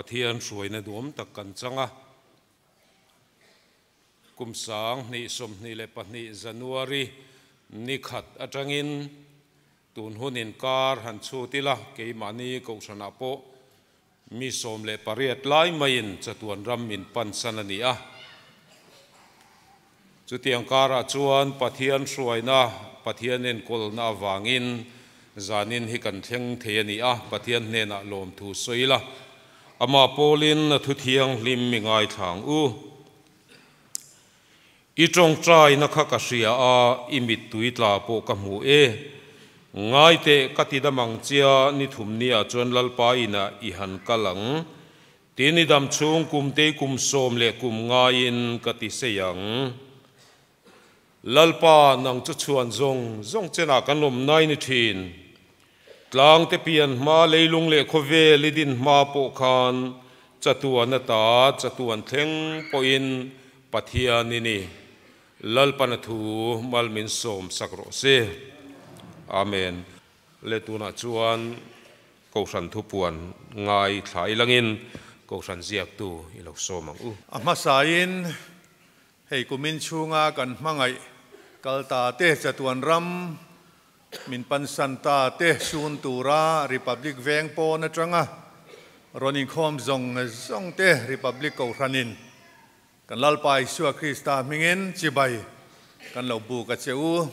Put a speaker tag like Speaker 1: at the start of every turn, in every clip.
Speaker 1: Pathian hruaina duam tak kan chang a. Kum 2022 January ni khat atangin tun hunin kar han chhut ila keimahni kohhranah pawh mi 18 lai maiin chatuan ram min pan san a ni a. Chutiang karah chuan Pathian hruaina Pathian enkawlna avangin zanin hi kan thleng thei a ni a. Pathian hnenah lawmthu sawi ila ama pawlin a thu thianghlim mi ngaithlang u. I tawngtai na kha ka hria a i mit tui tla pawh ka hmu e. Ngai te ka ti damang chia ni thum ni ah chuan lalpa ina i han kalang. Tin i dam chung kum te kum 10 leh kum ngaiin ka ti seiang. Lalpa nang chu chuan zong zong chena kan awm nai ni thin. Tlang te pian hma leilung leh khawvel i din hma pawh khan chatuan ata chatuan thleng pawhin Pathian ini Lalpan a thu mal min sawm sak rawh se. Amen. Le tunah chuan kohhran thu puan ngai thla ilangin kohhran ziak tu i lo sawm ang u.
Speaker 2: A hmasain hei kumin chhunga kan hmangaih kalta te chatuan ram min pan santa te sun tura Republic Veng pawn atanga ronin khawm zong zong te Republic kohhranin kan Lalpa Isua Krista hmingin chibai kan lo bu ka cheu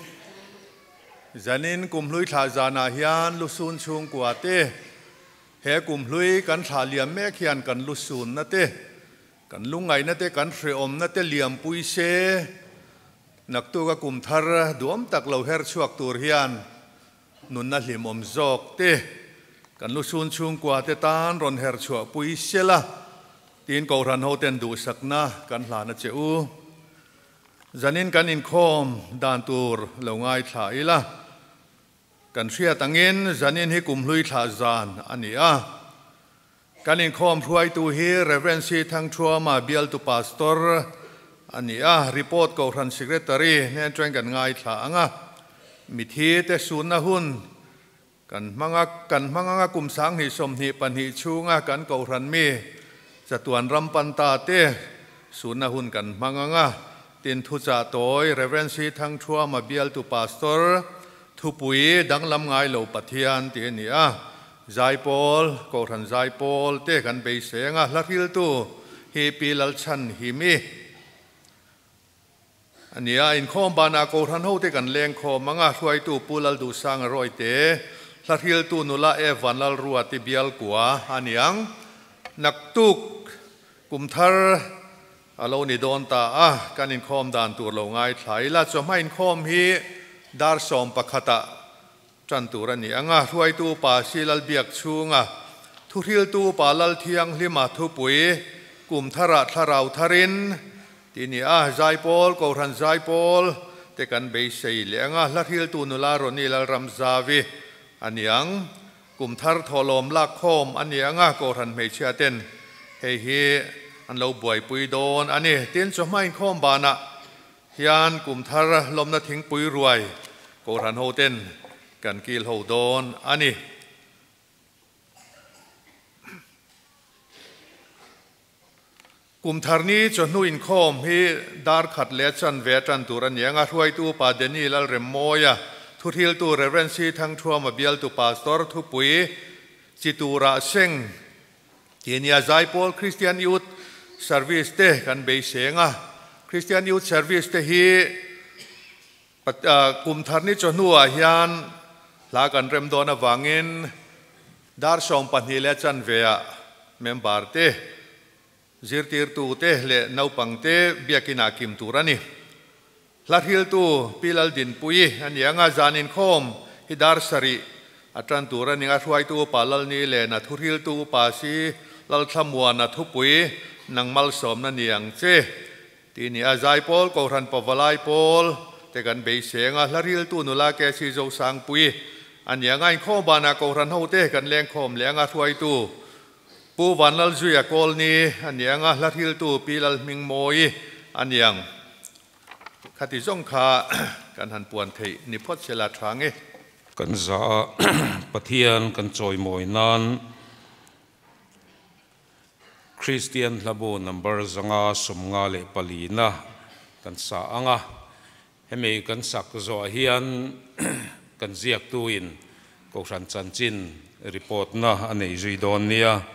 Speaker 2: zanin kumhlui thla zana hian lusun chung kwa te he kumhlui kan thla liam mek hian kan lusun na te kan lungai na te kan hreawm na te liam pui se naktu ka kumthar duam tak lo her chuak tur hian nun na hlim awm zawk te kan lusun chung kwa te tan ron her chuak pui sela tin kohhran ho ten du sakna kan hlana cheu zanin kan inkhawm dan tur lo ngai thla ila kan hria tangin zanin hi kumhlui thla zan ani a kan inkhawm hruai tu hi Reverend C Thangthuama bial tu pastor ani a report kohhran secretary nen teng kan ngai thla anga mithi te sunna hun kan manga kum 2022 chunga kan kohhran mi chatuan ram panta te sunna hun kan manganga tin thu cha toy Reverend C Thangthuama bial tu pastor thupui danglam ngai lo Pathian ti ani a Zaipol kohhran Zaipol te kan beisenga hlahril tu hi pi lal chan hi mi ania inkhawm bana kohhran ho te kan leng khawm manga hruai tu pu lal du sang roi te hlahril tu nula e vanlal ruwa ti bial kwa aniang naktuk kumthar alo ni don ta a kan inkhawm dan tur lo ngai thlai la chu ma inkhawm hi dar som pakhata chan tur ani anga hruai tu pa silal biak chunga thu hril tu pa lal thiang hlima thupui kumthara thlarau tharin tini a Zaipol kohhran Zaipol te kan beisei le anga hlahril tu nula roni lal ramzavi aniang kumthar tholom lak khom ani anga kohhran hmeichhia ten hei hi an lo buai pui dawn ani tin chu hmain khawm bana hian kumthar lomna thing pui ruai kohhran ho ten kan kil ho dawn ani. Kumthar ni chawhnu inkhawm hi dar khat leh chan ve tan tur ani anga hruai tu pa Deni lal remmoya thu hril tu Reverend C Thangthuama bial tu pastor thupui chitura seng tinia Zaipol Christian Youth Service te kan beisenga Christian Youth Service te hi kumthar ni chawhnu ah hian hla kan rem dawn awangin dar 12 leh chan ve ah member te zirtir tu te le naupang te biakina kim tur ani hlahril tu pilal din pui ani anga zanin khawm hi dar sari atan tur ani a hruai tu palal ni le na thuril tu pa si lal thlamuan na thupui nangmal som na niang che ti ni a Zaipol kohhran pawalai pawl te kan beisenga hlahril tu nula ke si zo sang pui ani anga inkhawm bana kohhran ho te kan leng khawm le anga hruai tu pu vanlal zuia kol ni ani anga hlahril tu pilal hming moi aniang khati zong kha kan han puan thei ni phot sela thange
Speaker 1: kan za Pathian kan choi moi nan Kristian Hlabu number 554 na kan sa anga. Hemi kan sak zawh hian kan ziaktuin Kohhran chanchin report na a nei zui dawn nia.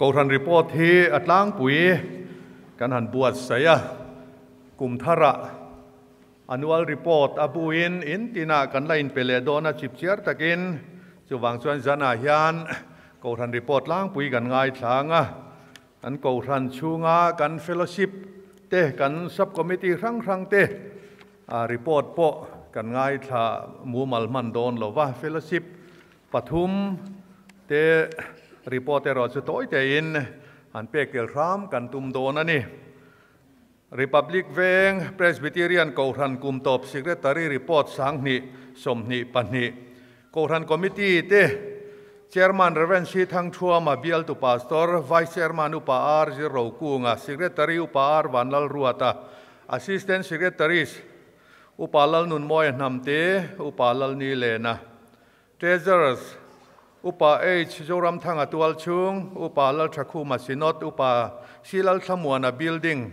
Speaker 2: Kohhran report hi a tlangpui kan han buatsaih a, kum tharah annual report a buin in tinah kan la inpe leh dawn a chipchiar takin chuvang chuan zanah hian Kohhran report tlangpui kan ngaithlang a, kan Kohhran chhunga kan fellowship te kan sub committee hrang hrang te report pawh kan ngaithla mumal hman dawn lo va, fellowship pathum te report erawh chu tawi tein han pek tel hram kan tum dawn a ni. Republic Veng Presbyterian Kohhran kum tawp Secretary report 20 22 Kohhran Committee te Chairman Rev. C. Thangthuama Bialtu Pastor, Vice Chairman Upa R. Zirrokunga, Secretary Upa R. Vanlalruata, Assistant Secretaries Upa Lalnunmawia Hnamte, Upa Lalnilena, Treasurers Upa H. Zoramthanga Tualchhung, Upa Lalthakhuma Synod, Upa C. Lalthlamuana Building,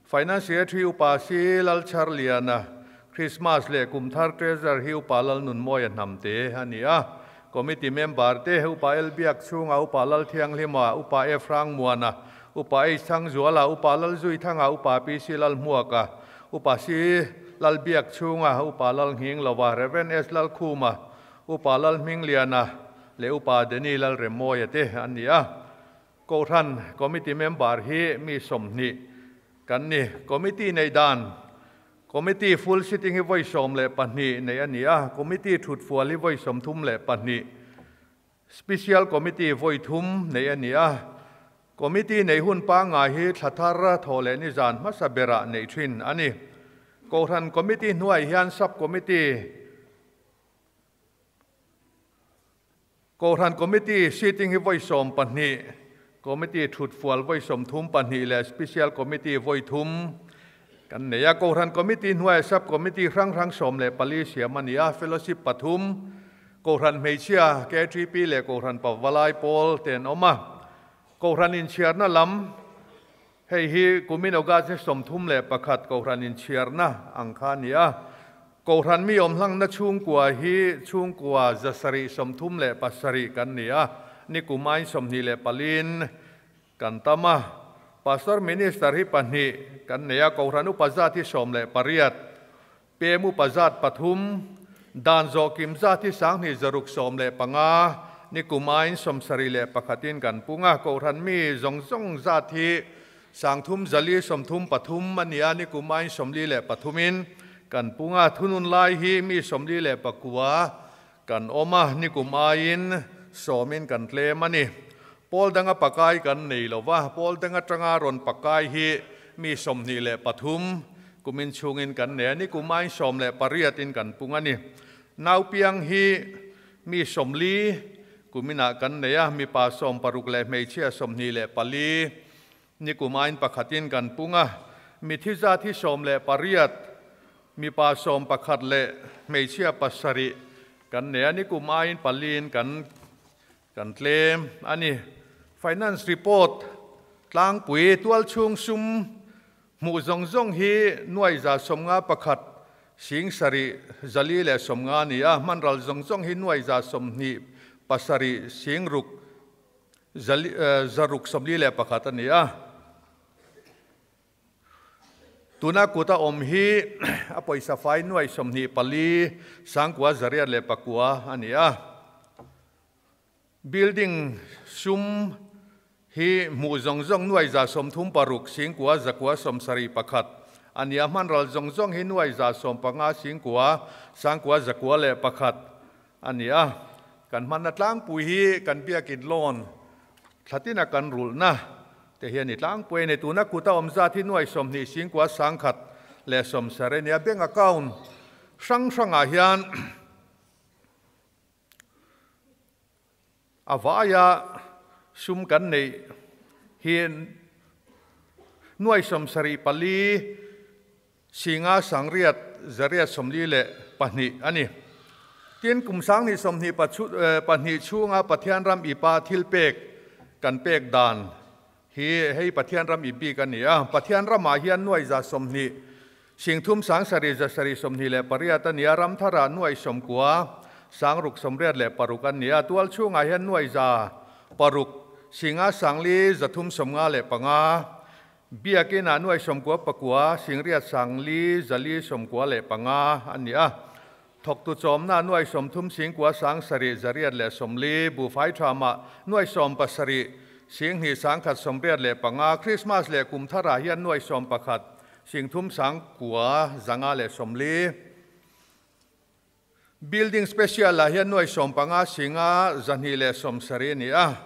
Speaker 2: Finance Secretary Upa C. Lalcharliana, Christmas leh Kumthar Treasurer hi Upa Lalnunmawia Hnamte a ni a. Committee member te Upa L. Biakchhunga, Upa Lalthianghlima, Upa F. Rangmuana, Upa H. Thangzuala, Upa Lalzuithanga, Upa P. C. Lalhmuaka, Upa C. Lalbiakchhunga, Upa Lalnghinglova, Rev. S. Lalkhuma, Upa Lalhmingliana leh Upa Deni Lalremmawia te an ni a. Kohhran Committee member hi mi 20 kan ni. Committee nei dan Committee full sitting hi vawi 12 nei a ni a. Committee thut fual hi vawi 32. Special Committee vawi 3 nei a ni a. Committee nei hun pangngai hi thlathar thaw leh nizan hmasa berah nei thin a ni. Kohhran Committee hnuai hian Sub Committee Kohhran Committee sitting hi vawi 12, Committee thut fual vawi 32 leh Special Committee vawi 3 kan nei a. Kohhran Committee hnuai Sub Committee hrang hrang 14 siam a ni a. Fellowship 3, Kohhran hmeichhia KTP leh Kohhran Pavalai Pawl te an awm a. Kohhran inchhiarna lam hei hi kumin August ni 31 Kohhran inchhiarna ang kha a ni a. Kohhran mi awm hlangna chhungkua hi chhungkua 737 kan ni a, ni kumain 24in kan tam a. Pastor Minister hi 2 kan nei a, Kohhran upa zat hi 18, PM upa zat 3, dan zawh kim zat hi 2615, ni kumain 71in kan pung a. Kohhran mi zawng zawng zat hi 3433 a ni a, ni kumain 43in kan pung a. Thunun lai hi mi 49 kan awm a, ni kumain 10in kan tlem a ni. Pawl danga pakai kan nei lo va, pawl danga tanga rawn pakai hi mi 23 kumin chhungin kan nei a, ni kumain 18in kan pung a ni. Naupiang hi mi 40 kuminah kan nei a, mipa 16 leh hmeichhia 24, ni kumain 1in kan pung a. Mithi zat hi 18, mipa 11 leh hmeichhia 7 kan nei a, ni kumain 4in kan tlem a ni. Finance report tlangpui tualchhung sum hmuh zawng zawng hi nuai za 51 sing sarih zali leh 50 ni a. Hmanral zawng zawng hi nuai za 27 sing ruk zaruk 41 a ni a. Tuna kuta awm hi a pawisa fai nuai 24 sangkua zariat leh pakua a ni a. Building sum hi hmuh zawng zawng nuai za 36 singkua zakua 71 a ni a. Hmanral zawng zawng hi nuai za 15 singkua sangkua zakua leh 1 a ni a. Kan hmanna tlangpui hi kan biakin loan thlatina kan rulhna te hi a ni tlangpui a ni. Tuna kuta awm zat hi nuai 20 singkua 10,000 leh 70 a ni a. Bank account hrang hrangah hian a vaia sum kan neih hi nuai 74 singa sangriat zariat 42 a ni. Tin kum 2022 chhunga Pathian ram ipa thil pek kan pek dan hi hei Pathian ram ibi ka ni a. Pathian ramah hian nuai za 20 singthum 7 za 28 a ni a. Ram thara nuai 90 sangruk 86 a ni a. Tual chhungah hian nuai za 6 singa 4 zathum 55 biakina nuai 99 singriat 4 zali 95 a ni a. Thok tu chawmna nuai 30 singkua 7 zariat leh 40 bu fai thama nuai 17 singhi 1 85 Christmas leh kum thara hian nuai 11 singthum 9 zanga leh 40 building special la hian nuai 15 singa zahni leh 70 ni a.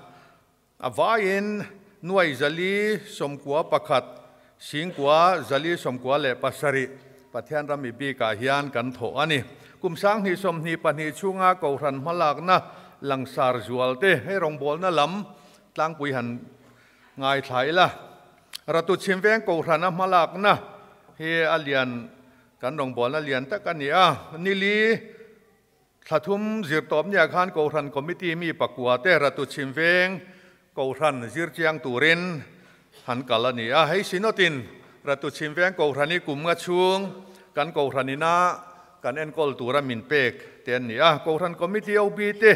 Speaker 2: A vain nuai zali 91 singkua zali 97 Pathian rami bika hian kan tho ani. Kum 2022 chunga kohhran hmalakna langsar zualte hei rawngbawlna lam tlangpui han ngai thlai la. Ratu chhimveng kohhrana hmalakna hi a lian kan rawngbawlna lian tak a ni a. Nili thlathum zirtawp nia khan kohhran committee mi pakua te ratu chhimveng kohhran zirchiang turin han kal a ni a. Hei sinotin ratu chhimveng kohhrani kum nga chhung kan kohhranina kan enkawl tura min pek te an ni a. Kohhran committee OB te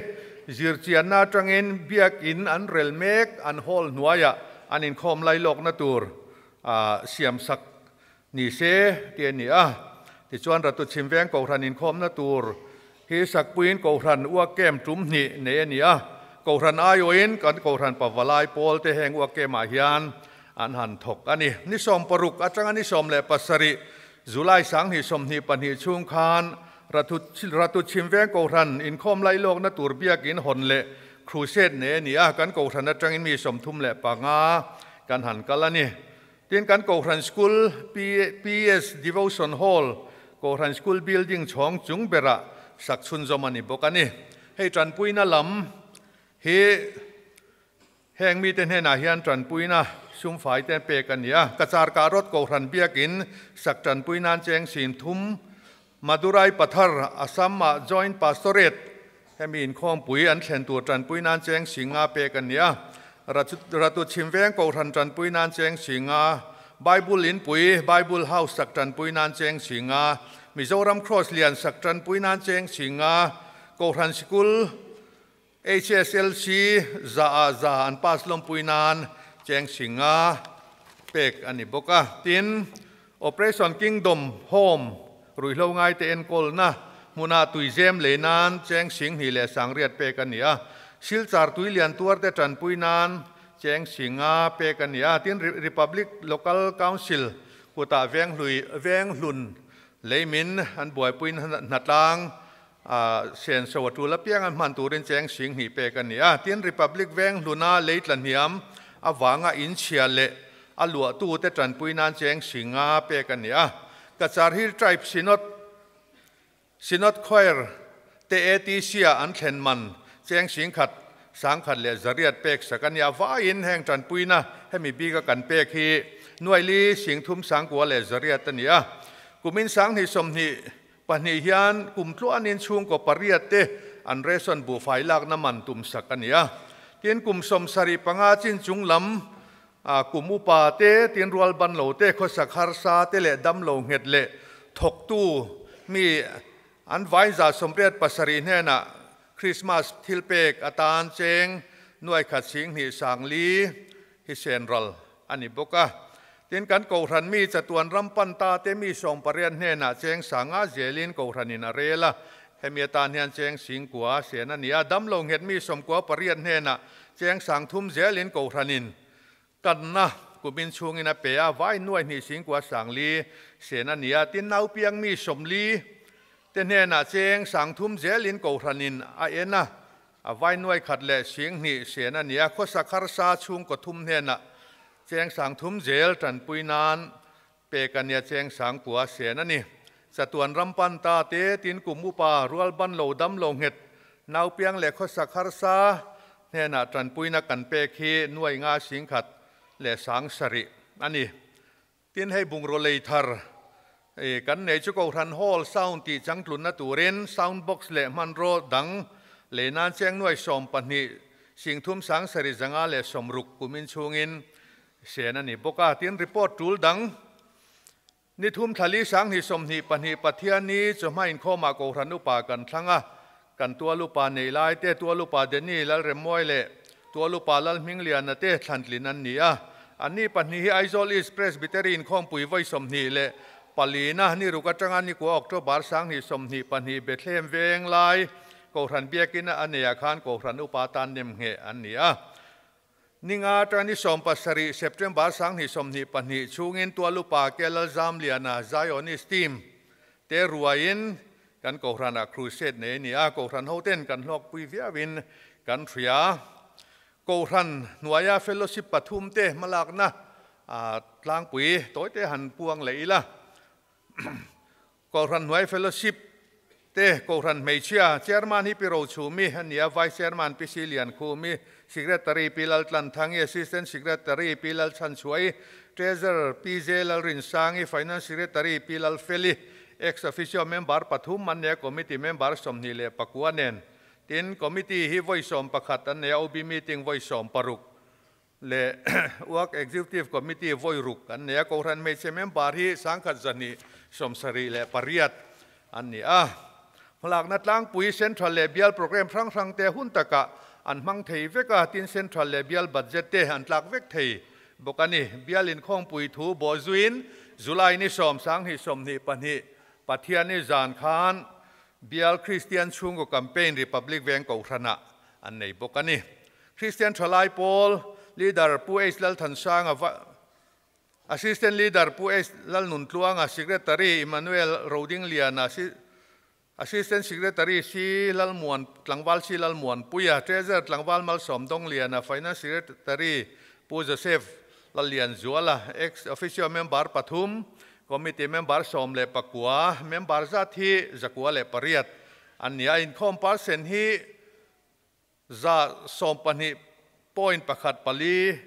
Speaker 2: zirchianna atangin biakin an rel mek an hall hnuaiah an inkhawm lailawkna tur siam sak ni se te an ni a. Tichuan ratu chhimveng kohhran inkhawmna tur hi sakpuiin kohhran uak kem tum hnih nei a ni a. Kohhran aiawhin kan kohhran pavalai pawl te heng uak kemah hian an han thawk a ni. Ni 16 atanga ni 17 July 2022 chhung khan ratu chhimveng kohhran inkhawm lailawkna tur biakin hawn leh crusade nei a ni a. Kan kohhran atangin mi 35 kan han kal a ni. Tin kan kohhran school PS Devotion Hall kohhran school building chhawng chung berah sak chhunzawm a ni bawk a ni. Hei tanpuina lam hi heng mi te hnenah hian tanpuina sumfai te pek a ni a. Kachar karot kohhran biakin sak tanpuinan cheng sin thum Madurai Pathar Assam Joint Pastorate hemi inkhawmpui an thlen tur tanpuinan cheng singa pek a ni a. Ratu chhimveng kohhran tanpuinan cheng singa Bible inpui Bible House sak tanpuinan cheng singa Mizoram Cross lian sak tanpuinan cheng singa kohhran school HSLC za za an pass lawmpuinan cheng singa pek a ni bawk a. Tin Operation Kingdom Home ruihhlo ngai te enkawlna hmuna tuizem leinan cheng sing hnih leh 800 pek a ni a. Silchar tui lian tuar te tanpuinan cheng singa pek a ni a. Tin Republic Local Council kuta veng hlun leimin an buaipuin hnatlang sen so atul apiang an hman turin cheng sing hnih pek a ni a. Tin Republic veng hluna leitla hniam awanga in chhia leh a luah tu te tanpuinan cheng singa pek a ni a. Kachar Hill Tribe Synod Choir te ATC a an thlen man cheng sing khat 1,100 leh 800 pek sak a ni a. Vain heng tanpuina hemi bika kan pek hi nuai li sing thum 9,000 leh 800 a ni a. Kumin 2022 hian kum tluanin chhungkaw pariat te an ration bu fai lakna man tum sak a ni a. Tin kum 75 chin chung lam kum upa te tin rual ban lo te khawsak harsa te leh dam lo nghet leh thawk tu mi an vai za 87 hnenah Christmas thil pek atan cheng nuai khat sing hnih 4,000 hi sen ral a ni bawk a. Tin kan kohhran mi chatuan ram pan ta te mi 18 hnenah cheng 5 zelin kohhranin a rel a. Hemi atan hian cheng 9,000 sen a ni a. Dam lo nghet mi 98 hnenah cheng 3,000 zelin kohhranin kanna kumin chhungin a pe a. Vai nuai hnih 9,000 sen a ni a. Tin nau piang mi 40 te hnenah cheng 30 zelin kohhranin a en a, a vai nuai khat leh 2000 sen a ni a, khawsak harsa chhungkaw thum hnenah cheng 30 zel tanpui nan pek a nia cheng 9000 sen a ni. Chatuan ram pan ta te tin kum upa rual ban lo dam lo nghet nau piang leh khawsak harsa hnenah tanpuina kan pek hi nuai nga 10,000 leh 7,000 a ni. Tin hei bungraw lei thar kan nei chu kohhran hall sound tih changtlunna turin sound box leh hmanraw dang lei nan cheng nuai 12 30 7 zanga leh 60 kumin chhungin sen a ni bawk a. Tin report tul dang ni thum thlali 2022 Pathian ni chawhma inkhawmah kohhran upa kan thlang a, kan tualupa nei lai te tualupa Deni Lalremmawi leh tualupa Lalhmingliana te thlantlin an ni a. Anni pahnih hi Aizawl East Presbytery inkhawmpui vawi 24 na ni ruk atanga ni kua October 2022 Bethlehem veng lai kohhran biakin a neia khan kohhran upa tan nem nge an ni a. Ninga atanga ni 17 September 2022 chhungin tualupa Kelal Zamliana Zionist team te ruain kan kohhrana crusade nei ni a, kohhran hoten kan hlawk pui viawin kan thria. Kohhran hnuaia fellowship pathum te hmalakna a tlangpui tawite han puang leh ila. Kohhran hnuai fellowship te kohhran hmeichhia chairman hi Pi Rochhumi ani a, vice chairman Pi Silian Khumi, secretary Pi Laltlanthangi, assistant secretary Pi Lalchhanchhuai, treasurer Pi J Lalrinsangi, finance secretary Pi Lalfeli, ex officio member pathum an nia, committee member 29 nen. Tin committee hi vawi 11 an nia, OB meeting vawi 16 leh work executive committee vawi 6 an nia. Kohhran hmeichhe member hi 1178 an ni a. Hmalakna tlangpui central leh bial program hrang hrang te hun taka an hmang thei vek a, tin central leh bial budget te an tlak vek thei bawk a ni. Bial inkhawmpui thu bawhzuin July ni 10 2022 Pathian ni zan khan bial Christian chhungkaw campaign Republic Veng kohhrana an nei bawk a ni. Christian Thalai Pawl leader Pu H Lalthansanga, assistant leader Pu H Lalnuntluanga, secretary Emmanuel Rodingliana, assistant secretary C Lalmuan Tlangwal C Lalmuan Puia, treasurer Tlangwal Malsawm Dongliana, finance secretary Pu Joseph Lalian Zuala, ex officio member pathum, committee member 19, member zat hi 108 an ni a. Inkhawm percent hi 12.14%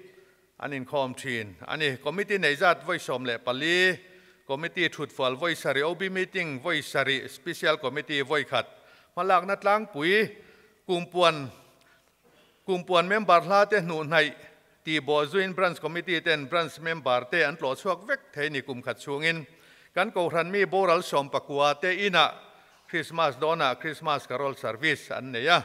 Speaker 2: an inkhawm thin ani. Committee nei zat vawi 14, committee thutfal vawi 7, OB meeting vawi 7, special committee vawi 1. Hmalakna tlangpui kumpuan member hla te hnu hnai ti bo zuin branch committee ten branch member te an tlo chuak vek thei ni kum khat chungin. Kan kohhran mi boral 19 te ina Christmas dona Christmas carol service an nei a.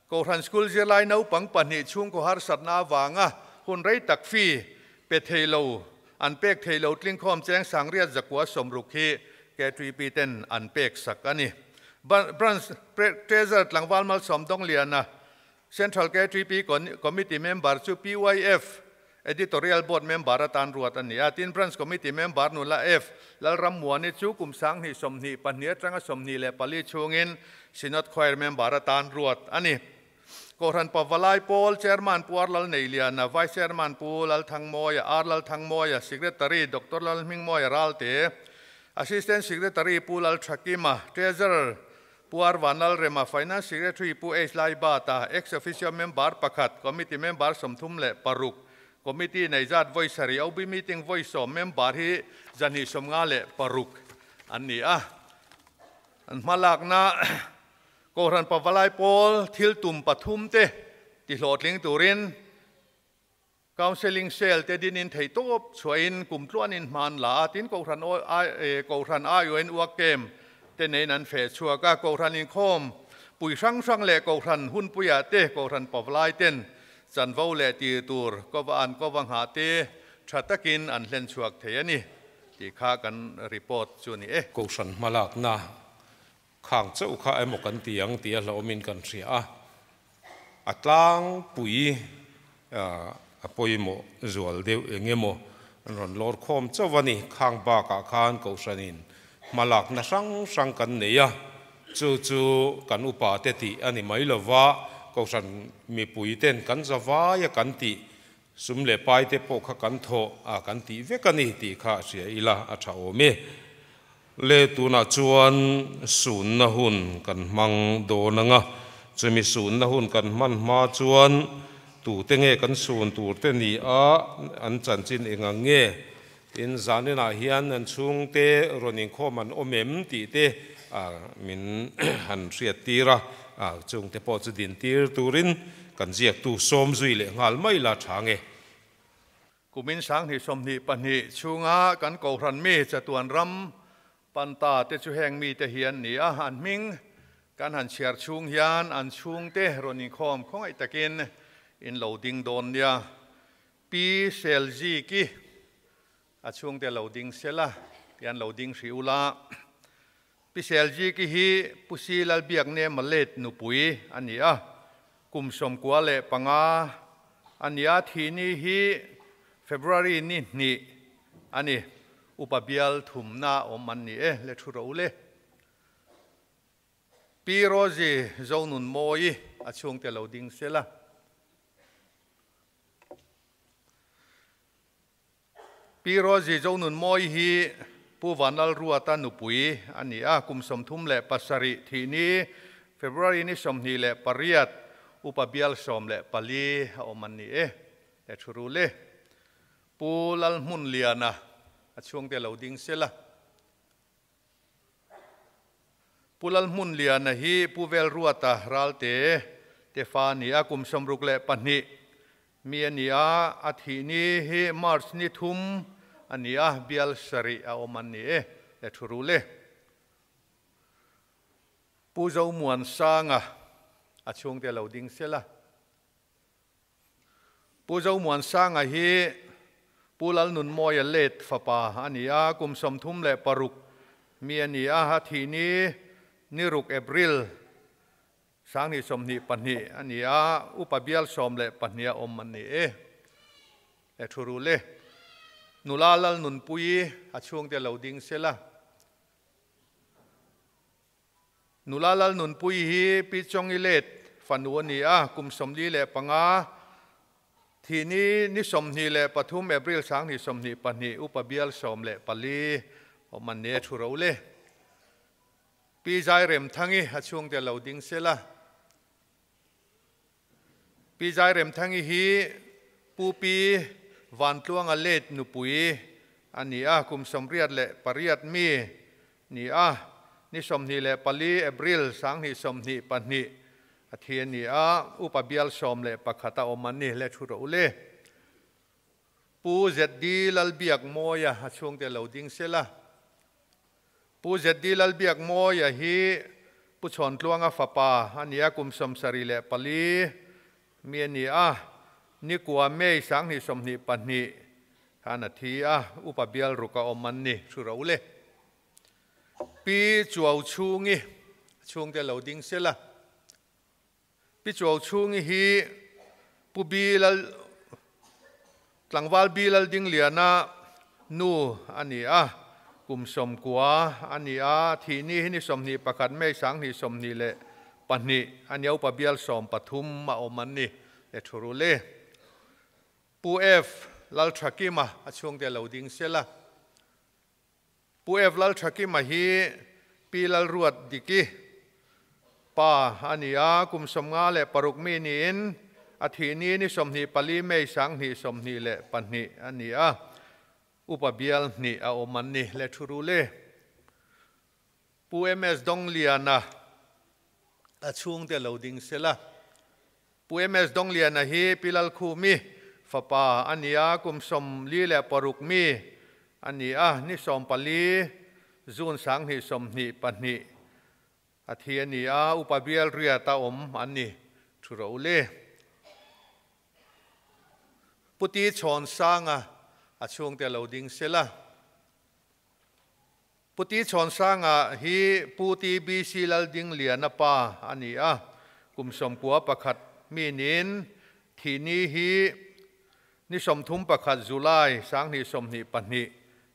Speaker 2: Kohhran school zirlai naupang pahnih chhungkaw harsatna awanga hun rei tak fee pe theilo an pek theilo tlingkhawm cheng 8,160 hi K3P ten an pek sak ani. Branch treasurer Tlangwal Mal Somdong Liana, Central K3P committee member chu PYF editorial board member atan ruat ani a. Tin branch committee member nula F Lalram Muani chu kum 2022 atanga 24 chungin Synod choir member atan ruat ani. Kohhran Pavalai Pawl chairman Puar Lal Neiliana, vice chairman Pu Lal Thangmoya, R Lal Thangmoya, secretary Dr. Lal Hmingmoya Ralte, assistant secretary Pu Lal Thakima, treasurer Puar Vanal Rema, finance secretary Pu H Lai Bata, ex officio member pakhat, committee member 36, committee nei zat vawi 7, OB meeting vawi 10, member hi 256 an ni a. An hmalakna kohhran Pavalai Pawl thil tum pathum te ti hlawhtling turin counseling cell te dinin thei tawp chuain kum tluanin hman la. Tin kohhran kohhran aiin uak kem te nein an fe chuaka. Kohhran inkhawm pui hrang hrang leh kohhran hun puia te kohhran Pavalai ten chanvo leh ti tur kowa an kowa ngha te tha takin an hlen chuak thei ani ti kha kan report chu ni e.
Speaker 1: Kohhran hmalakna khang chau kha emaw kan tiang tia hlaumin kan hria a, a tlang pui a pawimawh zual deuh engemaw an rawn lawr khawm chauh ani. Khang bakah khan kohhranin hmalakna hrang hrang kan nei a. Chu chu kan upate tih a ni mai lo va, kohhran mipuiten kan zavaia kan tih, sum leh paite pawh kha kan thawh a kan tih vek a ni tih kha hria ila a tha awm e. Le tunah chuan sunna hun kan hmang dawn ang a, chumi sunna hun kan hman hma chuan tute nge kan sun turte ni a, an chanchin eng ang nge? Tin, zaninah hian an chhungte rawn inkhawm an awm em tih te min han hriattir a, chungte pawh chu dintir turin kan ziaktu sawm zui leh nghal mai la tha nge.
Speaker 2: Kumin 2022 chhunga kan Kohhran mi chatuan ram panta te chu heng mite hi an ni a, an hming kan han chhiar chhung hian an chhungte rawn inkhawm khawngaih takin in lo ding dawn nia. Pi Selziki a chhungte lo ding sela ti an lo ding hrih ula. Pi Selziki hi Pu Si Lalbiakne Malet nupui a ni a, kum 95 a ni a, thihni hi February ni hnih a ni. Upa bial thumna awm an ni e, le thu ro le. Pi Rosie Zonunmawi a chhungte lo ding sela. Pi Rosie Zonunmawi hi Pu Vanlal Ruata nupui a ni a, kum 37 thihni February ni 28 upa bial 14 a awm an ni e, le thu ru le. Pu Lalhmunliana a chhungte lo ding sela. Pu Lalhmunliana hi Pu Velruata Ralte te fa ni a, kum 62 mi a ni a, a thihni hi March ni 3 a ni a, bial sarih a awm an ni e, le thu ru le. Pu Zomuansanga a chhungte lo ding sela. Pu Zomuansanga hi Pu Lalnunmawia let fapa a ni a, kum 36 mi a ni a, a thihni ni ruk April 2022 a ni a, upa bial 12 a awm an ni e, le thu ru le. Nula Lalnunpui a chhungte lo ding sela. Nula Lalnunpui hi Pi Chongi let fanu a ni a, kum 45 thihni ni 23 April 2022 upa bial 14 awm an ni e, thu ro le. Pi Zairemthangi a chhungte lo ding sela. Pi Zairemthangi hi Pu Pi Vantluanga let nupui a ni a, kum 68 mi ni a, ni 24 April 2022 a thi a ni a, upa bial 11 a awm an ni, le thu ro le. Pu ZD Lalbiakmawia a chhungte lo ding sela. Pu ZD Lalbiakmawia hi Pu Chhawntluanga fapa a ni a, kum 74 mi a ni a, ni kua May 2022 khan a thi a, upa bial ruka awm an ni, thu ro le. Pi Chuau Chhungi chhungte lo ding sela. Pi Chuau Chhungi hi Pu Bi Lal Tlangval Bi Lal Dingliana nu a ni a, kum 90 a ni a, thihni hi ni 21 May 2022 a ni a, upa bial 13 a awm an ni, le thu ru le. Pu F Lalthakima a chhungte lo ding sela. Pu F Lalthakima hi Pi Lalruat Diki pa a ni a, kum 56 mi niin a thihni ni 24 May 2022 a ni a, upa bial hnih a awm an ni, le thu ru le. Pu MS Dongliana a chhungte lo ding sela. Pu MS Dongliana hi Pi Lalkhumi fapa a ni a, kum 46 mi a ni a, ni 14 June 2022 a thi a ni a, upa bial riat a awm an ni, thu ro le. Pu Ti Chhawnsanga a chhungte lo ding sela. Pu Ti Chhawnsanga hi Pu T B C Laldingliana pa a ni a, kum 91 mi niin thihni hi ni 31 July 2022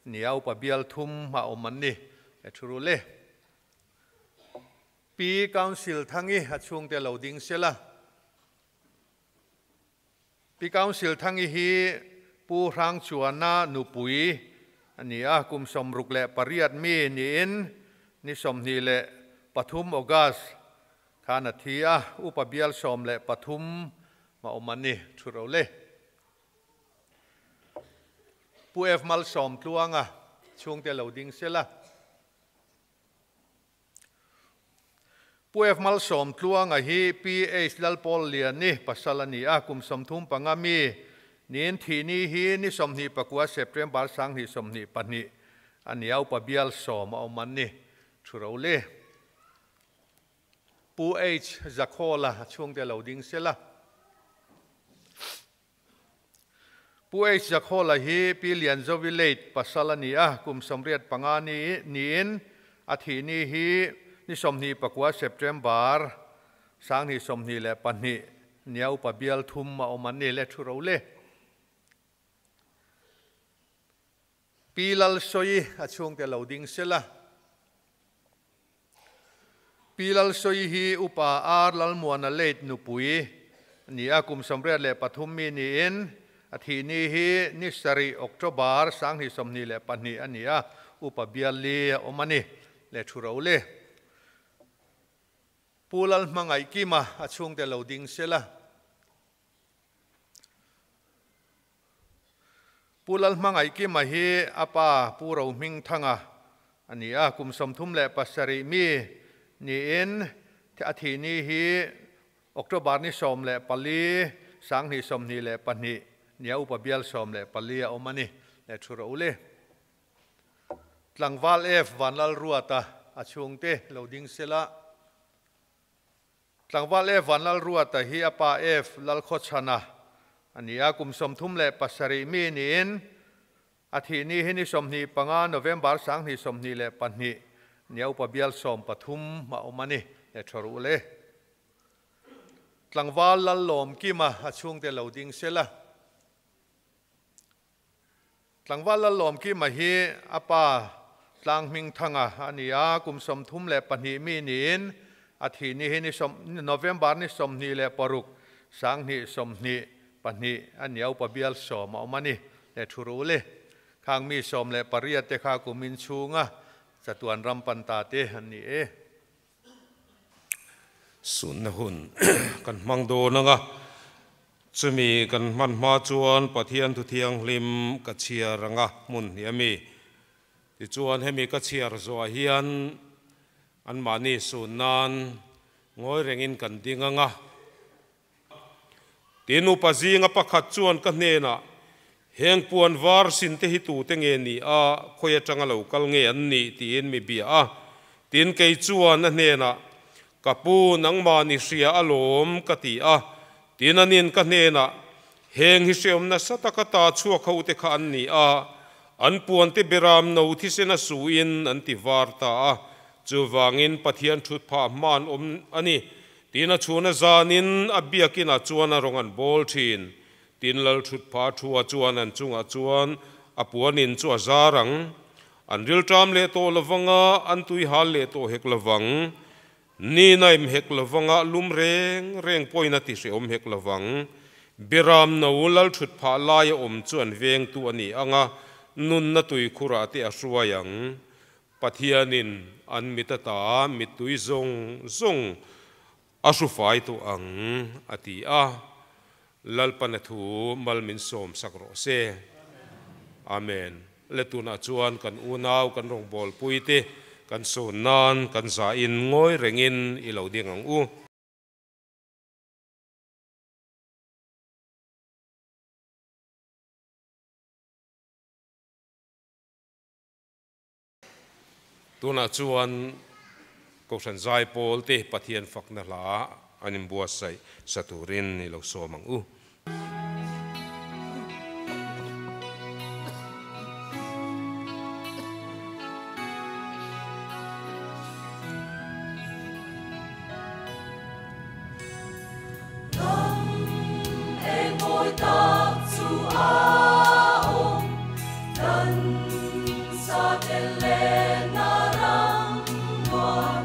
Speaker 2: ni a, upa bial thum a awm an ni, le thu ru le. Pi Council Thangi a chhungte lo ding sela. Pi Council Thangi hi Pu Hrangchuana nupui a ni a, kum 68 mi niin ni 23 August khan a thi a, upa bial 13 ma awm an ni thu ro le. Pu F Malsawm Tluanga chhungte lo ding sela. Pu F Malsawm Tluanga hi Pi H Lalpawl Liani pasal a ni a, kum 35 mi niin thi ni hi ni 29 September 2022 a ni a, upa bial 10 a awm an ni thu ro le. Pu H Zakhola chhungte lo ding sela. Pu H Zakhola hi Pi Lianzovi late pasal a ni a, kum 85 ni niin a thi ni hi ni 29 September 2022 nia upa bial 3 a awm an ni le thu ro le. Pi Lalsawi a chhungte lo ding sela. Pi Lalsawi hi upa R Lalmuana late nupui ni a, kum 83 mi niin a thi ni hi ni 7 October 2022 a ni a, upa bial li a awm a ni le thu ro le. Pu Lalhmangaih Kima a chhungte lo ding sela. Pu Lalhmangaih Kima hi a pa Pu Rohming Thanga a ni a, kum 37 mi niin a thi ni hi October ni 14 2022 nia upa bial 14 a awm a ni le thu ro le. Tlangval F Vanlal Ruata a chhungte lo ding sela. Tlangval F Vanlal Ruata hi a pa F Lalkhawchhana a ni a, kum 37 mi niin a thi ni hi ni 25 November 2022 nia upa bial 13 a awm a ni le thu ro le. Tlangval Lallawm Kima a chhungte lo ding sela. Tlangval Lallawm Kima hi a pa Tlanghming Thanga a ni a, kum 32 mi niin a thi ni hi ni November ni 26 2022 a ni a, upa bial 10 a awm a ni le thu ro le. Khang mi 18 te kha kumin chhunga chatuan ram pan ta te an ni e.
Speaker 1: Sunna hun kan hmang dawn anga chumi kan hman hma chuan Pathian thu thianghlim ka chhiar anga hmun hi ami tichuan hemi ka chhiar zawh hian an mahni sunnan ngawi rengin kan ding anga. Tin upa zinga pakhat chuan ka hnenah heng puan var sin te hi tu te nge ni a, khawi atanga lo kal nge an ni tiin mi bia a. Tin kei chuan a hnenah ka pu nangma ni hria alawm ka ti a. Tin anin ka hnenah heng hi hreawmna sataka ta chhuak ho te kha an ni a, an puan te beram no thisena suin an ti var ta a, chuwangin Pathian thut pha hman awm ani. Tin a chhuna zanin a biakin a chuan a rawng an bawl thin. Tin lal thut pha thua chuan an chungah chuan a puanin chu a zarang an ril tram le to lawanga an tui hal le to hek lawang ni naim hek lawanga lum reng reng poina ti hreawm hek lawang beram no lal thut pha lai awm chu an veng tu ani anga nun na tui khura te a hruaiang Pathianin an mitata mitui zong zong a hru fai tu ang ati a. Lalpan thu malmin som sak ro se. Amen. Le tuna chuan kan unau kan rong bol puite kan sun nan kan za in ngoi rengin i lo ding ang u. Tuna chuan kohhran zai pawl te Pathian fakna hla anin buatsaih saturin i lo sawm ang u.
Speaker 3: Sa telle na ram nuam.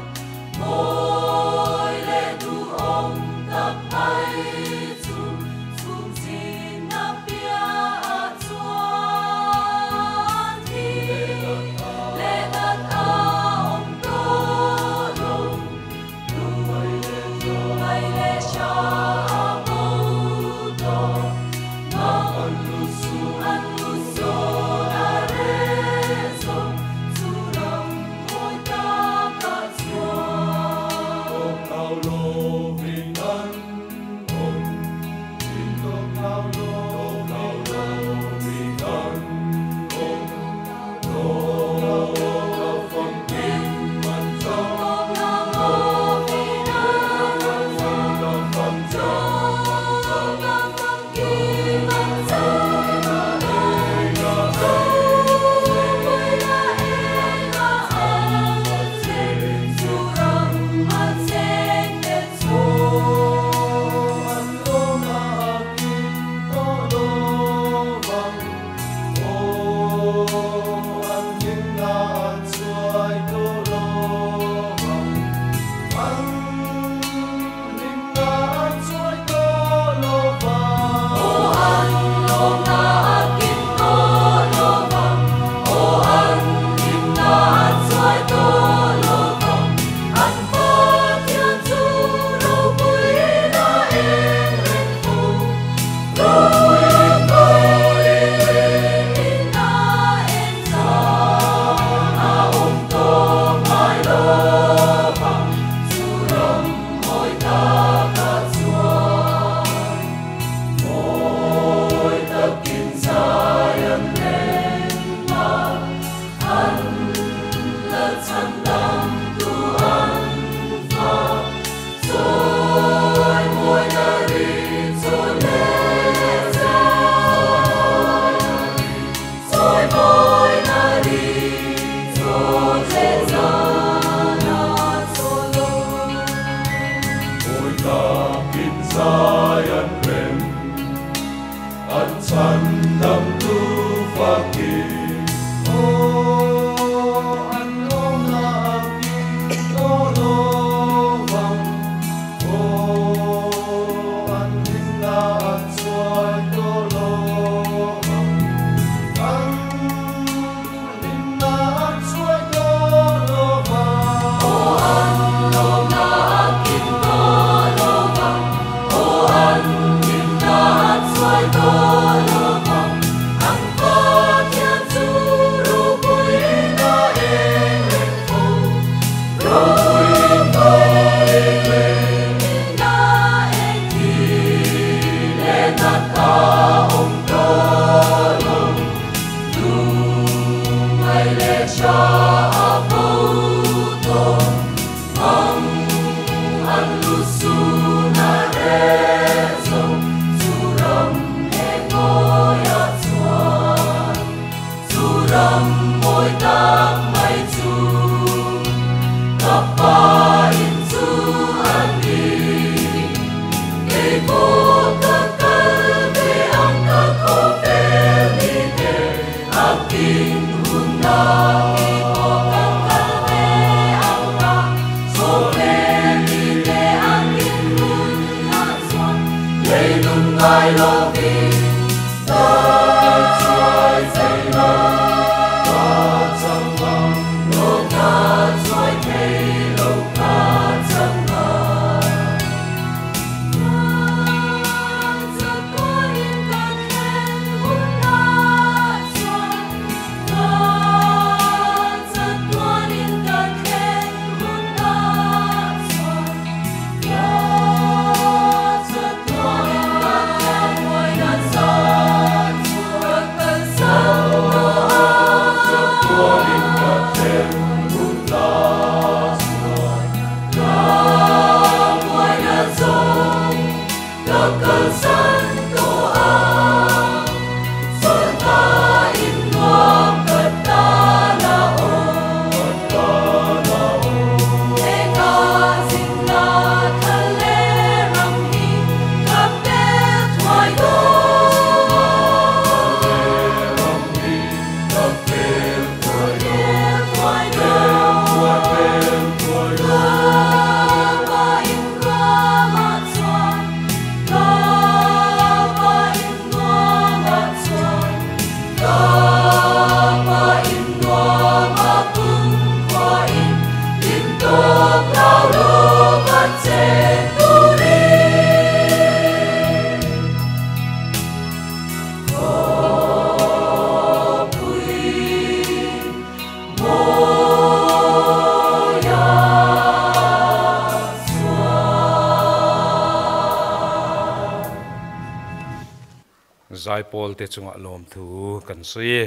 Speaker 1: Zaipawl te chungah lawmthu kan sawi e.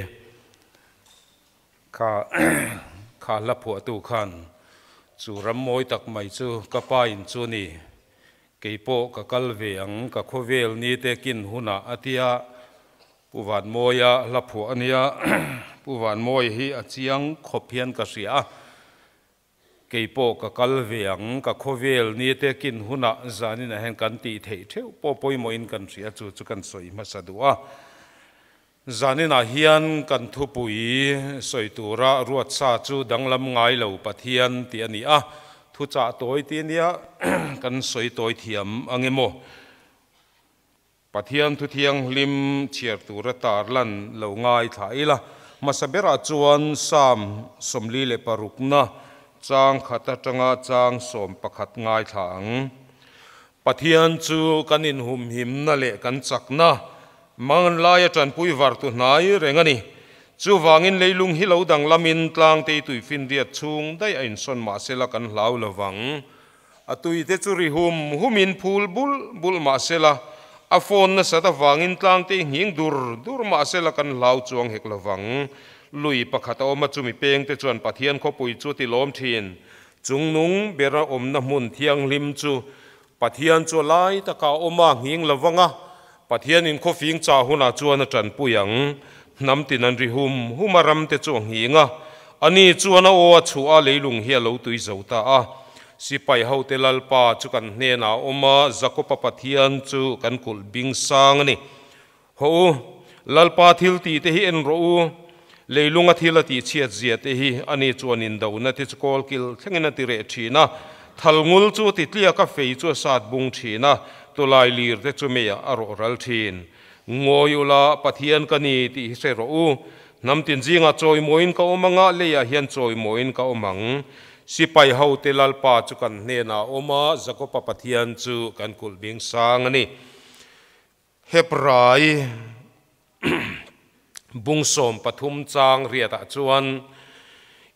Speaker 1: Kha kha hla phuahtu khan chu ram mawi tak mai chu ka pa in chu ni, kei pawh ka kal ve ang ka khawvel ni te kin hunah a tia. Pu Vanmawia hla phuah a nia, Pu Vanmawia hi a chiang khawp hian ka hria a. Kei pawh ka kal ve ang, ka khawvel ni te kin hunah zaninah hian kan tih theih theuh pawh pawimawhin kan hria chu chu kan sawi hmasa duh a. Zaninah hian kan thupui sawi tura ruatsa chu danglam ngai lo Pathian tih a ni a, thuchah tawi ti nia kan sawi tawi thiam ang emaw? Pathian thu thianghlim chhiar tura tarlan lo ngaithla ila, hmasa berah chuan Psalm 46na chang khat atanga chang 11 ngaithla ang. Pathian chu kan inhumhimna leh kan chakna, manganlaia tanpui vartu hnai reng a ni. Chuvangin leilung hi lo danglamin tlangtei tuifinriat chhung daih a insawn mahsela kan hlau lovang. A tuite chu ri hum humin phul bul bul mah sela, a phone nasat avangin tlangte i nghing dur dur mah sela kan hlau chuang hek lovang. Lui pakhat a awm a, chumi pengte chuan Pathian khawpui chu a ti lawm thin. Chungnung bera awmna hmun thianghlim chu Pathian chu a lai takah a awm a, nghing lovang a, Pathianin khawfing chah hunah chuan a tanpui ang. Hnam tin an ri hum hum a, ramte chu a nghing a. Ani chuan a aw a chhuah a, leilung hi a lo tui zo ta a. Sipai hote Lalpa chu kan hnenah a awm a, Jakopa Pathian chu kan kulh bing sang a ni. Hawh u, Lalpa thil tih te hi en rawh u, leilunga thil a tih chhiat zia te hi, ani chuan indohna te chu kawlkil thlengin a ti reh thin a, thalngul chu a ti tliak a, fei chu a sat bung thin a, tawlai lir te chu meiah a rawh ral thin. Ngawi ula, Pathian ka ni tih hi hre rawh u, hnam tin zingah chawimawiin ka awm anga, leiah hian chawimawiin ka awm ang. Sipai hote Lalpa chu kan hnenah a awm a, Jakopa Pathian chu kan kulh bing sang a ni. Hebrai bung 13 chang riatah chuan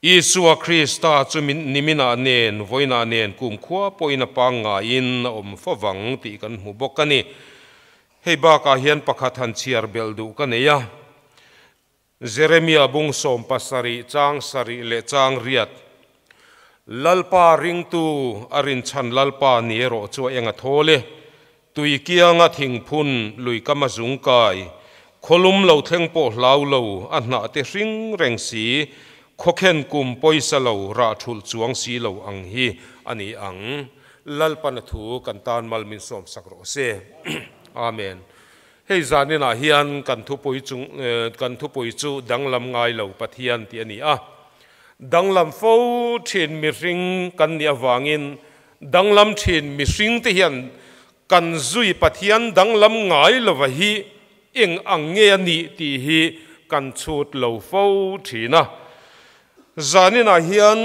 Speaker 1: Isua Krista chu niminah nen, vawiinah nen kumkhua pawhin a pangngaiin a awm favang tih kan hmu bawk a ni. Hei bakah hian pakhat han chhiar belh duh ka nei a. Jeremia bung 17 chang sarih leh chang riat. Lalpa ringtu a rinchhan Lalpa ni erawh chu a eng a thawl e. Tui kianga thingphun lui kam a zung kai, khawlum lo thleng pawh hlau lo, a hnah te hring reng si, khawkhen kum pawisa lo rah thulh chuang si lo ang hi a ni ang. Lalpan a thu kan tan mal min sawm sak rawh se. Amen. Hei zaninah hian kan thupui chung kan thupui chu danglam ngai lo Pathian tih a ni a. Danglam fo thin mihring kan nih avangin danglam thin mihringte hian kan zui Pathian danglam ngai lova hi eng ang nge a nih tih hi kan chhut lo fo thin a. Zaninah hian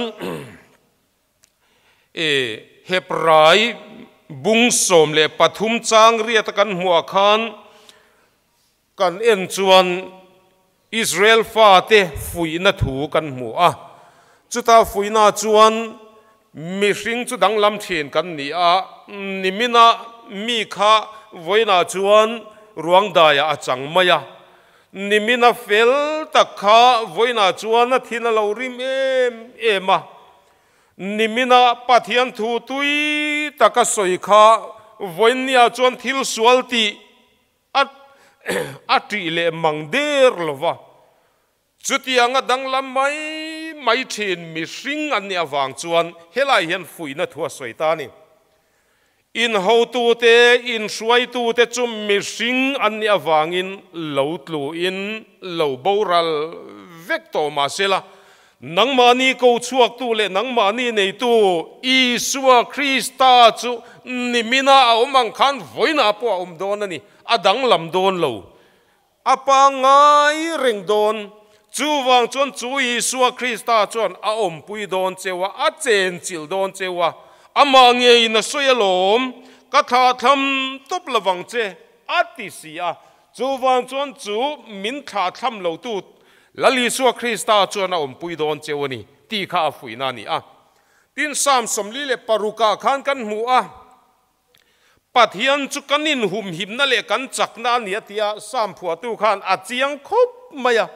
Speaker 1: E Hebrai bung 13 chang riata kan hmuah khan kan en chuan Israel fate fuihna thu kan hmu a. Chuta fuihna chuan mihring chu danglam thin kan ni a, nimina mi kha vawiinah chuan ruangdaiah a chang mai a. Nimina fel tak kha vawiinah chuan a thin a lo rim em em a. Nimina Pathian thu tui taka sawi kha vawiinniah chuan thil sual tih a a ṭih leh mang der lo va. Chutianga danglam mai mai ṭhin mihring an nih avang chuan helai hian fuihna thu a sawi ta a ni. Inhotute, inhruaitute chu mihring an nih avangin lo tluin lo boral vek tawh mah sela, nangmahni ko chhuaktu leh nangmahni neitu Isua Krista chu nimina a awm ang khan vawiinah pawh a awm dawn a ni, a danglam dawn lo. A pangngai reng dawn. Chuvang chuan chu Isua Krista chuan a awmpui dawn cheu a, a chenchilh dawn cheu a, amah ngeiin a sawi alawm, ka thlahthlam tawp lovang che, a ti si a. Chuvang chuan chu min thlahthlam lotu Lal Isua Krista chuan a awmpui dawn cheu a ni, tih kha a fuihna a ni a. Tin, Psalm 46 ah khan kan hmu a. Pathian chu kan inhumhimna leh kan chakna a ni a tia Psalm phuahtu khan a chiang khawp mai a.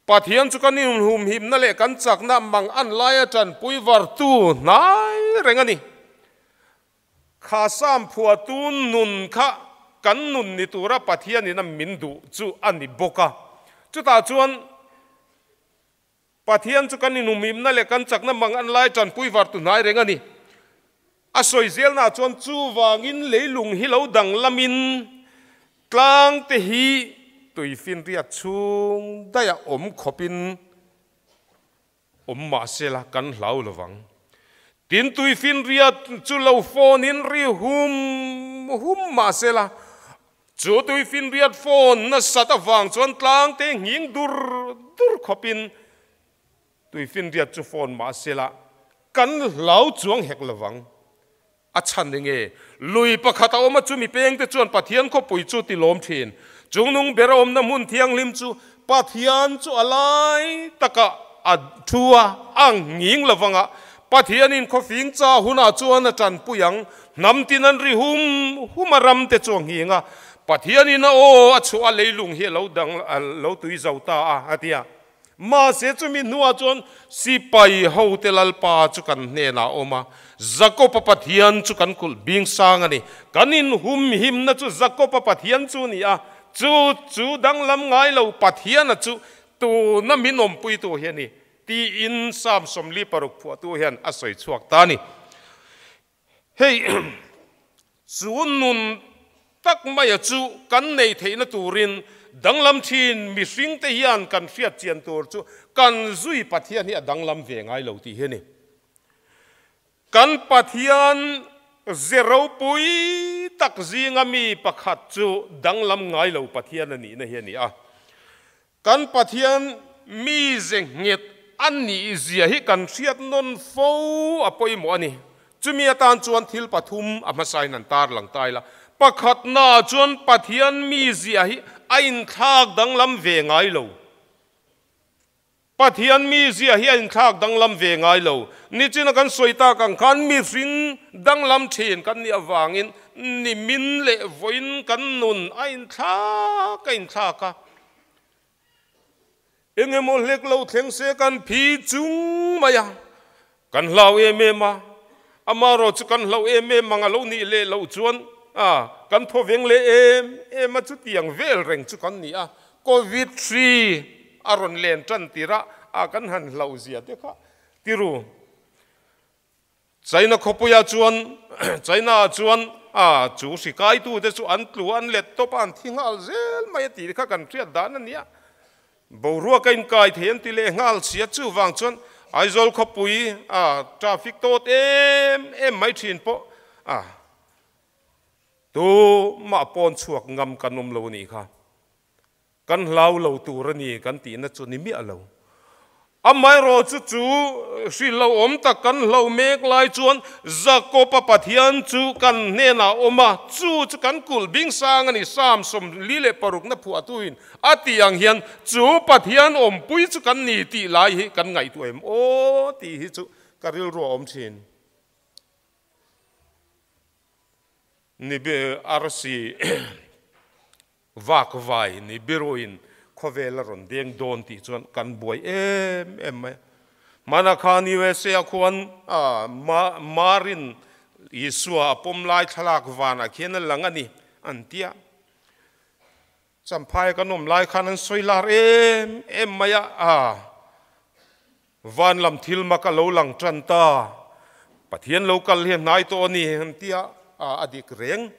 Speaker 1: Pathian chu kan inhumhimna leh kan chakna mang an laia tanpui vartu hnai reng a ni. Kha Psalm phuahtu nun kha kan nun ni tura Pathianin a min duh chu a ni bawk a. Chutah chuan Pathian chu kan inhumhimna leh kan chakna mang an lai tanpui var tu hnai reng a ni. A sawi zelnaah chuan chuvangin leilung hi lo danglamin tlang te hi tuifinriat chhung daih a awm khawpin awm mah sela kan hlau lovang. Tin tuifinriat chu lo phone-in ri hum hum mah sela Chu tuifinriat phone nasat avang chuan tlangte nghing dur dur khawpin tuifinriat chu phone mah sela kan hlau chuang hek lovang. A chhan enge? Lui pakhat a awm a, chumi pengte chuan Pathian khawpui chu ti lawm thin. Chungnung ber a awmna hmun thianghlim chu Pathian chu a lai takah a thu a, a nghing lovang a, Pathianin khawfing cha hunah chuan a tanpui ang. Hnam tin an ri hum hum a, ram te chu a nghing a, Pathianin a aw a chhuah a, leilung hi a lo dang a lo tui zo ta a, a ti a. Mahse chumi hnuah chuan sipai hote Lalpa chu kan hnenah a awm a, Jakopa Pathian chu kan kulh bing sang a ni. Kan inhumhimna chu Jakopa Pathian chu a ni a, chu chu danglam ngai lo Pathiana chu tuna min awmpuitu hi a ni. Tiin Psalm 46 phuahtu hian a sawi chhuak ta a ni. Hei chu nun tak maia chu kan nei theihna turin danglam thin mihringte hian kan hriat chian tur chu kan zui Pathian hi a danglam ve ngai lo tih hi a ni. Kan Pathian ze ropui tak zinga mi pakhat chu danglam ngai lo Pathian a nihna hi a ni a. Kan Pathian mize nghet a nih zia hi kan hriat nawn fo a pawimawh a ni. Chumi atan chuan thil pathum a hmasain an tar lang ta ila. Pakhatnaah chuan Pathian mizia hi a inthlak danglam ve ngai lo. Pathian mizia hi a inthlak danglam ve ngai lo. Nichina kan sawi tak ang khan mihring danglam thin kan nih avangin nimin leh vawiin kan nun a inthlak a inthlak a. Eng emaw hlek lo thleng se kan phi chung mai a, kan hlau em em a, amaherawh chu kan hlauh em em ang a lo nih leh loh chuan a kan thaw veng leh em em a, chutiang vel reng chu kan ni a, Covid hri a rawn len tan tir a, a kan han hlauh zia te kha ti ru. China khawpuiah chuan China ah chuan a chu hri kaitute chu an tlu an let tawp a, an thi nghal zel mai a tih kha kan hriat dan a nia. Boruak a inkai thei an ti leh nghal sia, chuvang chuan Aizawl khawpui a traffic tawt em em mai thin pawh a tumah pawn chhuak ngam kan awm lo a nih kha. Kan hlau lo tur a ni kan tihna chu ni miah lo. Amaherawhchu chu hrilh lo awm tak kan hlo mek lai chuan Jakob-a Pathian chu kan hnenah a awm a, chu chu kan kulh bing sang a ni. Psalm 46na phuahtuin a tih ang hian chu Pathian awmpui chu kan ni tih lai hi kan ngaihtuah em aw tih hi chu ka rilru a awm thin. Ni arsi. Vak vai ni biruin khawvel a rawn deng dawn tih chuan kan buai em em mai a. Hmana khan USA a khuan Marin Isua a pawm lai thlalak vanah khian a lang a ni an ti a. Champhai kan awm lai khan an sawi lar em em mai a. Van lam thil mak a lo lang tan ta. Pathian lo kal hi a hnai tawh a ni an ti a, a dik reng.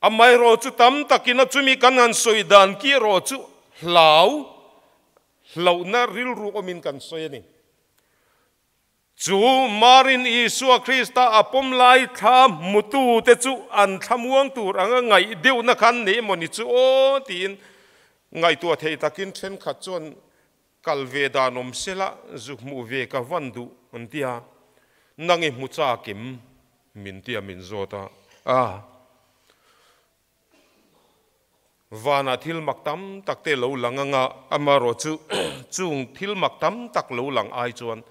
Speaker 1: Amaherawh chu tam takin a chumi kan han sawi dan ki erawh chu hlau, hlauhna rilru awmin kan sawi a ni. Chu Marin Isua Krista a pawm lai thla hmutute chu an thlamuang tur anga ngaih deuhna khan nei emaw ni chu aw tiin ngaihtuah thei takin thenkhat chuan kal ve dan awm sela zuk hmuh ve ka van duh an ti a, nang i hmu chakim Min tia min zawt a, a vanah thil mak tam tak te lo lang anga, amaherawh chu chung thil mak tam tak lo lang ai chuan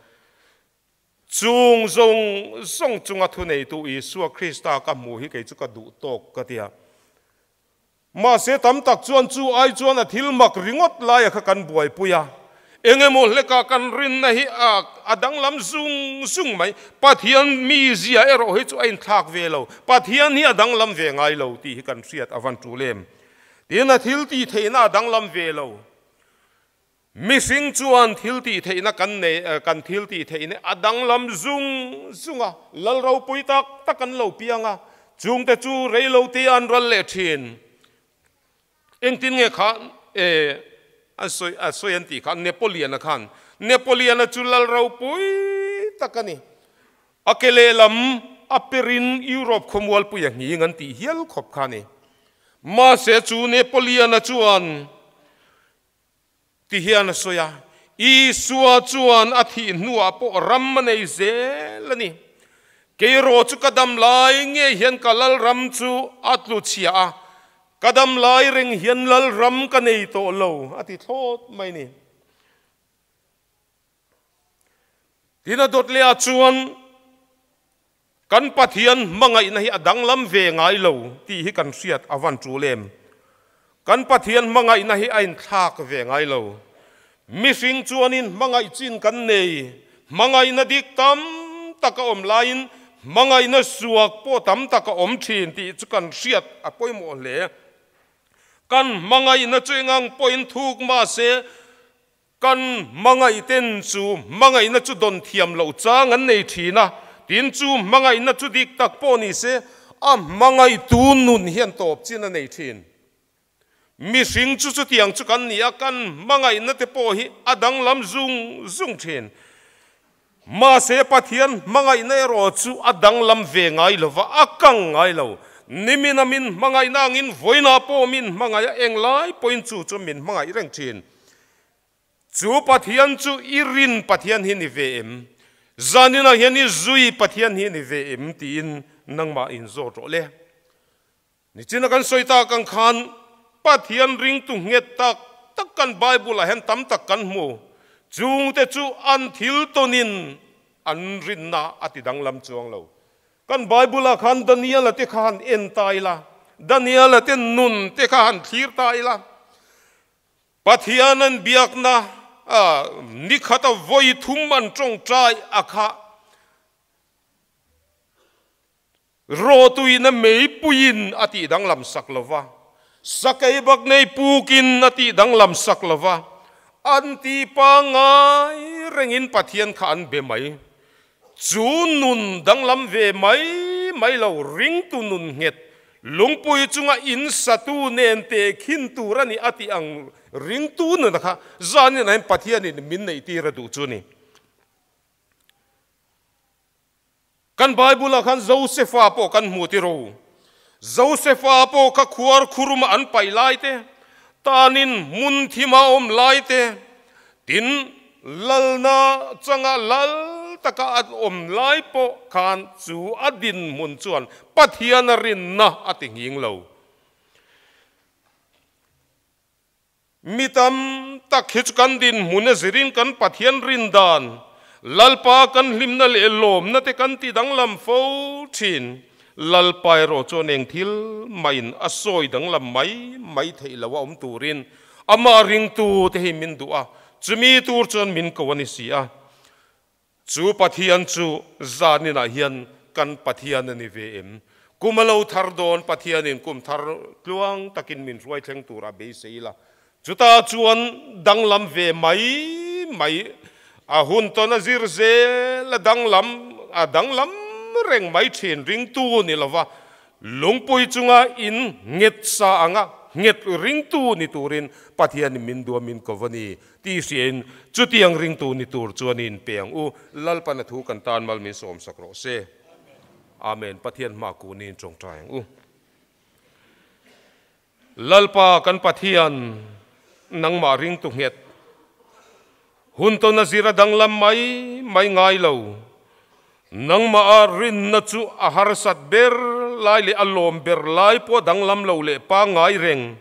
Speaker 1: chung zawng zawng chunga thuneitu Isua Krista ka hmuh hi kei chu ka duh tawk ka ti a. Mahse tam tak chuan chu ai chuan a thil mak ringawt laia kha kan buaipui a, eng emaw hlekah kan rinna hi a a danglam zung zung mai. Pathian mizia erawh hi chu a inthlak ve lo, Pathian hi a danglam ve ngai lo tih hi kan hriat a van tul em. Tin, a thil tih theihna a danglam ve lo. Mihring chuan thil tih theihna kan nei, kan thil tih theihna a danglam zung zung a, lal ropui tak tak an lo piang a, chungte chu reilo te an ral leh thin. Engtin nge kha e an sawi a sawi an tih kha Napoleon-a khan, Napoleon-a chu lal ropui tak a ni. A ke lehlam a perin Europe khawmualpui a nghing an tih hial khawp kha a ni. Mahse chu Napoleon-a chuan Ti hian a sawi a, Isua chuan a thih hnuah pawh ram a nei zel a ni. Keiraw chu ka dam lai nge hian ka lal ram chu a tlu chhia a, ka dam lai reng hian lal ram ka nei tawh lo, a ti thlawt mai ni. Tin a dawt leh ah chuan kan Pathian hmangaihna hi a danglam ve ngai lo tih hi kan hriat a van tul em? Kan Pathian hmangaihna hi a inthlak ve ngai lo. Mihring chuanin hmangaih chin kan nei, hmangaihna dik tam tak a awm laiin hmangaihna suak pawh tam tak a awm thin tih chu kan hriat a pawimawh hle. Kan hmangaihna chu engang pawhin thuk mahse Kan hmangaihten chu hmangaihna chu dawn thiam loh chang an nei thin a, tin chu hmangaihna chu dik tak pawh ni se, a hmangaihtu nun hian tawp chin a nei thin. Mihring chu chutiang chu kan ni a, kan hmangaihna te pawh hi a danglam zung zung thin. Mahse Pathian hmangaihna erawh chu a danglam ve ngai lo va, a kang ngai lo. Nimina min hmangaihna angin vawiinah pawh min hmangaih a, englai pawhin chu chu min hmangaih reng thin. Chu Pathian chu i rin Pathian hi ni ve em? Zaninah hian i zui Pathian hi ni ve em? tiin nangmah inzawt rawh le. Nichina kan sawi tak ang khan Pathian ringtu nghet tak tak kan Bible ah hian tam tak kan hmu. Chungte chu an thil tawnin an rinna a ti danglam chuang lo. Kan Bible ah khan Daniel-a te kha han en ta ila, Daniel-a te nun te kha han thlir ta ila, Pathian an biakna nikhata vawi thum an tawngtai a kha Rawtuina meipuiin a tih danglam sak lo va, sakei bak nei pukin a tih danglam sak lo va, an ti pangngai rengin Pathian kha an be mai. Chu nun danglam ve mai mai lo ringtu nun nghet lungpui chunga in satu nen tehkhin tur a ni a tih ang ringtu nuna kha zanin ah hian Pathianin min neih tir a duh chu a ni. Kan Bible ah khan Josefa pawh kan hmu tiro. Josefa pawh kha khuar khuruma an paih lai te, tanin hmun thima a awm lai te, tin lalna changa lal taka a awm lai pawh khan chu a dinhmun chuan Pathiana rinna a ti nghing lo. Mi tam tak hi chu kan dinhmun a zirin kan Pathian rin dan, Lalpa kan hlimna leh lawmna te kan ti danglam fo thin. Lalpa erawh chuan eng thil mahin a sawi danglam mai mai theih lo a awm turin amah ringtu te hi min duh a, chumi tur chuan min ko a ni si a. Chu Pathian chu zaninah hian kan Pathian a ni ve em? Kum a lo thar dawn Pathianin kum thar tluang takin min hruai thleng tura beisei ila. Chutah chuan danglam ve mai mai a hun tawn a zir zel a danglam a danglam reng mai thin ringtu ni lova Lungpui chunga in nghet sa anga nghet ringtu ni turin Pathianin min duam min ko va ni. Ti hriain chutiang ringtu ni tur chuan in pe ang u. Lalpan a thu kan tan mal min sawmsak rawh se. Amen. Pathian hma kun in tawngtai ang u. Lalpa kan Pathian, nangmah ringtu nghet. Hun tawn a zir a danglam mai mai ngai lo. Nangmah a rinna chu a harsat ber lai leh a lawm ber lai pawh danglam lo leh pangngai reng.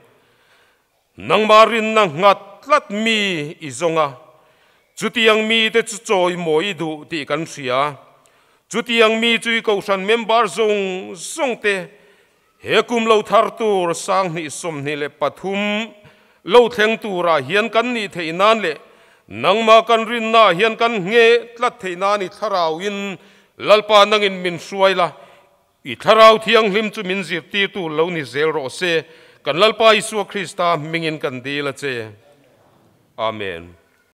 Speaker 1: Nangmah rinna nghat tlat mi i zawng a, chutiang mite chu chawimawi i duh tih kan hria. Chutiang mi chu i kohhran member zawng zawng te he kum lo thar tur 2023 lo thleng turah hian kan nih theih nan leh nangmah kan rinnaah hian kan ngheh tlat theih nan i thlarauin Lalpa nangin min hruai la, I Thlarau Thianghlim chu min zirtirtu lo ni zel rawh se, kan Lalpa Isua Krista hmingin kan dil a che. Amen.